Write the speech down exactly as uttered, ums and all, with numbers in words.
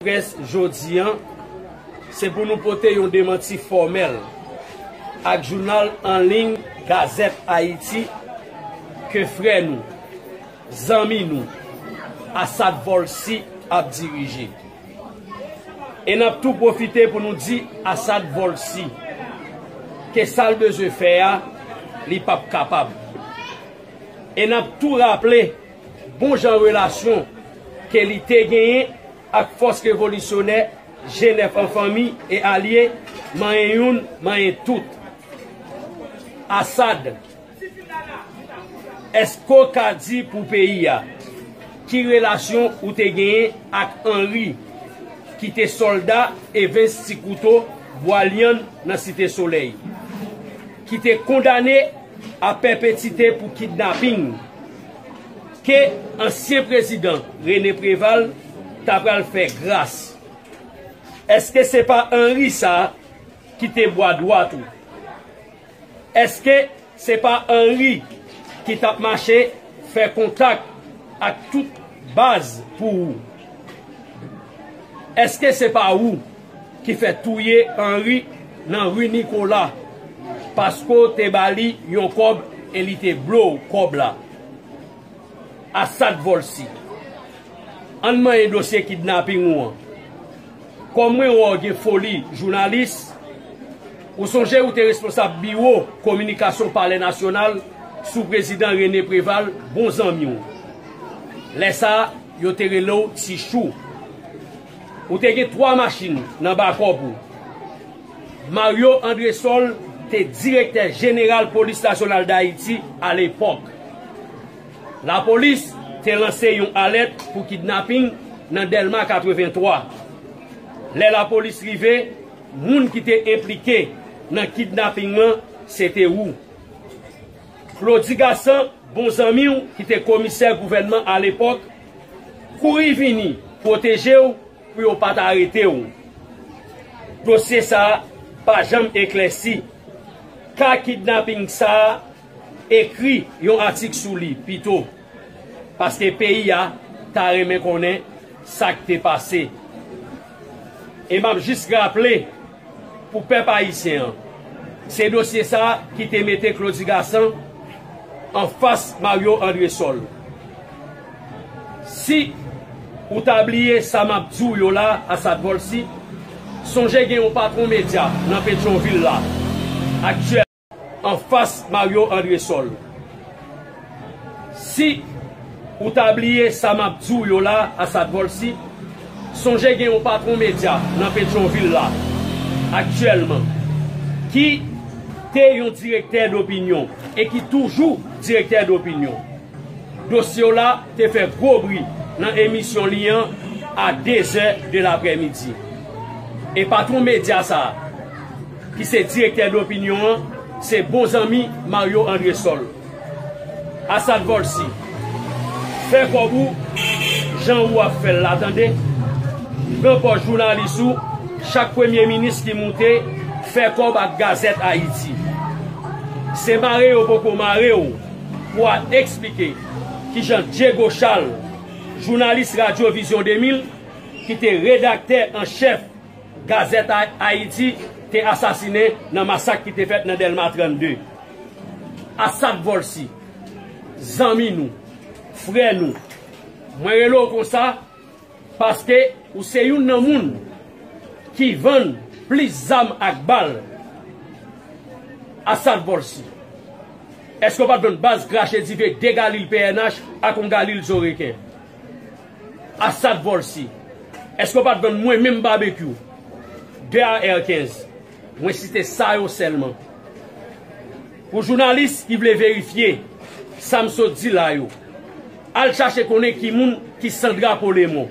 Près jodi an, se pou nou pote yon demanti fòmèl ak jounal an liy Gazette Haïti ke frè nou, zanmi nou, Assad Volcy ap dirije. E n ap tou pwofite pou nou di Assad Volcy ke sa l bezwen fè a, li p ap kapab. E n ap tou raple bon jan relasyon ke li te genyen ak fòs revolisyonè G nèf an fanmi e alye, manyen youn, manyen tout. Assad, èske w ka di pou peyi a ki relasyon ou te genyen ak Henry, ki te sòlda Evens Ti Kouto Bwalyann nan Site Solèy, ki te kondane a pèpetite pou kidnaping, ke ansyen prezidan René Préval ta pral fè gras? Èske se pa Henry sa a ki te bwa dwat ou? Èske se pa Henry ki t ap mache fè kontak ak tout baz pou ou? Èske se pa ou ki fè touye Henry nan ri Nicolas paske w te ba li yon kòb e li te blow kòb la? Assad Volcy, ann manyen dosye kidnaping ou an. Kòm mwen wè w gen foli jounalis, ou sonje ou te responsab biwo kominikasyon Palè Nasyonal sou prezidan René Préval, bon zanmi w. Lè sa a, yo te rele w Ti Chou. Ou te gen twa machin nan bakòp ou. Mario Andrésol te direktè jeneral Polis Nasyonal Dayiti alepòk. Lapolis te lanse yon alèt pou kidnaping nan Dèlma katrevenntwa. Lè lapolis rive, moun ki te enplike nan kidnaping lan se te ou. Claudy Gassant, bon zanmi w ki te komisè gouvènman alepòk, kouri vini pwoteje w pou yo pa t arete w. Dosye sa a pa janm eklèsi. Ka kidnaping sa a, ekri yon atik sou li pito, paske peyi a ta renmen konnen sa k te pase. E m ap jis raple pou pèp ayisyen an, se dosye sa a ki te mete Claudy Gassant anfas Mario Andrésol. Si ou ta bliye sa m ap di w yo la, Assad Volcy, sonje gen yon patwon medya nan Petyonvil la, aktyèl, anfas Mario Andrésol. Si ou ta bliye sa m ap di w yo la, Assad Volcy, sonje gen yon patwon medya nan Petyonvil la, aktyèlman, ki te yon direktè dopinyon e ki toujou direktè dopinyon. Dosye w la te fè gwo bri nan emisyon li an a de zè de laprèmidi. E patwon medya sa a, ki se direktè dopinyon an, se bon zanmi Mario Andrésol. Assad Volcy, fè kòb ou jan ou ap fè l la, tande. Pran pòz jounalis ou, chak premye minis ki moute, fè kòb ak Gazette Haïti. Se mare yo poko mare w pou al eksplike kijan Diego Charles, jounalis Radyo Vizyon de mil, ki te redaktè an chèf Gazette Haïti, te asasinen nan masak ki te fèt nan Dèlma trannde. Assad Volcy, zanmi nou, frè nou, mwen rele w konsa paske ou se youn nan moun ki vann plis zam ak bal. Assad Volcy, èske w pa t vann baz krache dife de galil P N H ak yon galil zo reken? Assad Volcy, èske w pa t vann mwen menm Babekyou de A R kenz? Mwen site sa yo sèlman. Pou jounalis ki vle verifye sa m sot di la yo, al chache konnen ki moun ki san drapo Lemon.